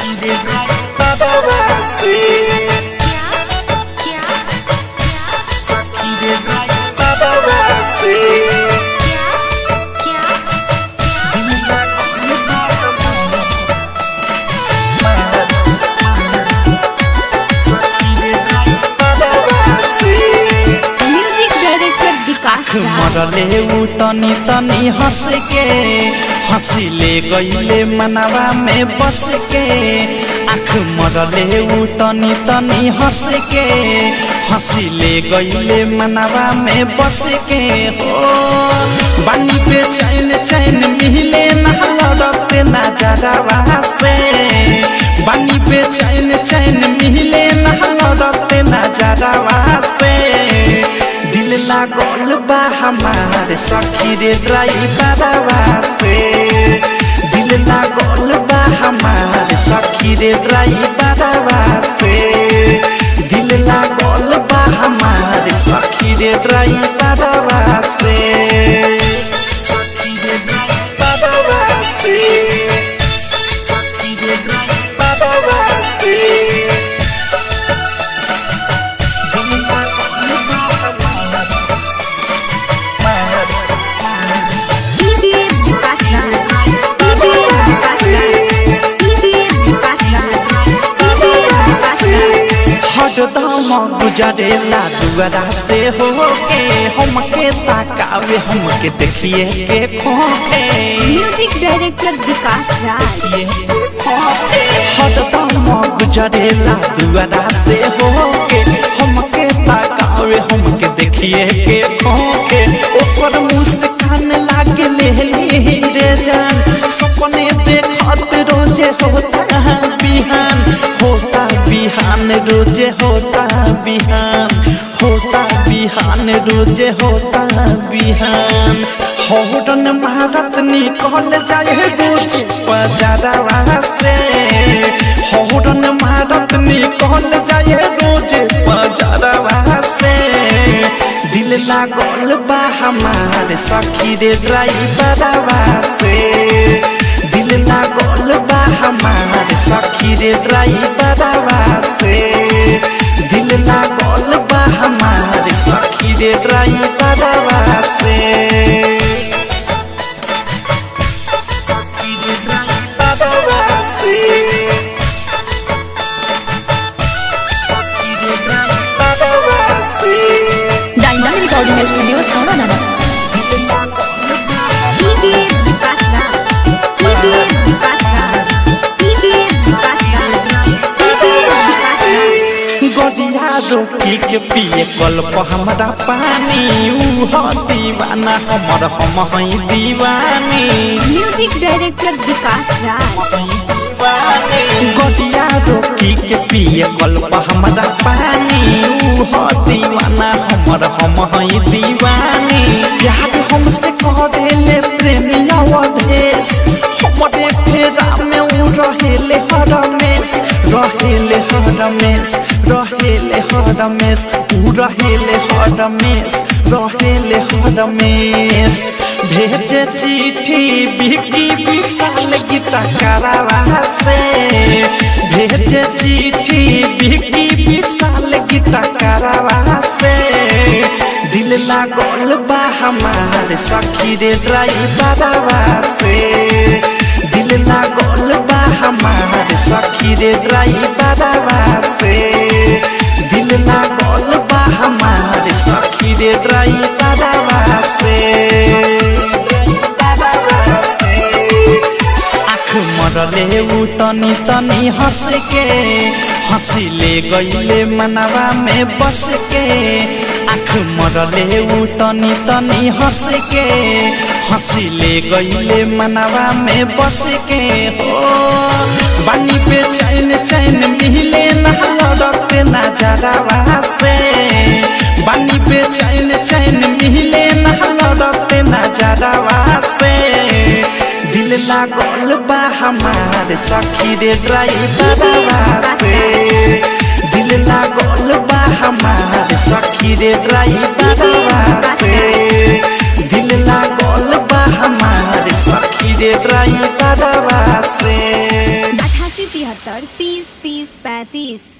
सखी रे ड्राइवरवा से, सखी रे ड्राइवरवा से दिल लागल बा सखी रे ड्राइवरवा से। म्यूजिक डायरेक्टर विकास राज। मरले उ तनी तनी हंस के, हंसिले गईले मनवा में बस के। आँख मरले उ तनी तनी हंस के, हंसिले गईले मनवा में बस के। हो बानी पे चैन चैन मिले ना लड़ते ना जरावा से, बानी पे चैन चैन मिले ना लड़ते ना जरावा से। दिल लागल बा हमार सखी रे ड्राइवरवा से, दिल लागल बा हमार सखी रे ड्राइवरवा से, दिल लागल बा हमार सखी रे ड्राइवरवा से, सखी रे ड्राइवरवा से, सखी रे ड्राइवरवा से। दिल लागल बा हमार DJ Vikas Raj, DJ Vikas Raj, DJ Vikas Raj, DJ Vikas Raj. हरदम गुजरेला दुआरा से होके, हमके ताकावे हमके देखिए के खोके। म्यूजिक डायरेक्टर विकास राज। हरदम गुजरेला दुआरा से होके, हमके ताकावे हमके देखिए के खोके। ओकर मुस्कान लागे ले रे जान, सपने देखत रोजे होता बिहान, होता बिहान रोजे होता बिहान, होता बिहान रोजे होता बिहान। हॉर्न मारत निकल जाए रोजे बजारवा से, हॉर्न मारत निकल जाए रोजे बजारवा से। दिल लागल बा हमार सखी रे ड्राइवरवा से, दिल लागल बा हमार सखी रे ड्राइवरवा से, दिल लागल बा हमार सखी रे ड्राइवरवा से, सखी रे ड्राइवरवा से, सखी रे ड्राइवरवा से। डायमंड रिकॉर्डिंग स्टूडियो छावना। दिल लागल बा DJ Vikas Raj, DJ Vikas Raj, DJ Vikas Raj, DJ Vikas Raj. गोदिया रोकी के पिए कल्प हमरा पानी, ऊ ह दीवाना हमर हम हई दीवानी। म्यूजिक डायरेक्टर विकास राज। गोदिया रोकी के पिए कल्प हमरा पानी, ऊ ह दीवाना हमर हम हई दीवानी। प्यार हमसे करेले प्रेमी अवधेश, हमरे फेरा में ऊ रहेले हरमेश, रहेले हरमेश, रहेले हरमेश, ऊ रहेले हरमेश, रहेले हरमेश। भेजे चिट्ठी बिकी विशाल गीता करावा से, भेजे चिट्ठी बिकी विशाल गीता करावा से। दिल लागल बा हमार सखी रे ड्राइवरवा से, दिल लागल बा हमार सखी रे ड्राइवरवा से, दिल लागल बा हमार सखी रे ड्राइवरवा से। आँख मरले उ तनी तनी हंस के, हंसिले गईले मनवा में बस के। आँख मरले उ तनी तनी हंस के, हंसिले गईले मनवा में बस के। हो बानी पे चैन चैन मिले ना लड़ते ना जरावा से, बानी पे चैन चैन मिले ना लड़ते ना जरावा से। दिल लागल बा हमार सखी रे ड्राइवरवा से, दिल लागल बा हमार सखी रे ड्राइवरवा से, दिल लागल बा हमार सखी रे ड्राइवरवा से। 88 89 73 30 30 35।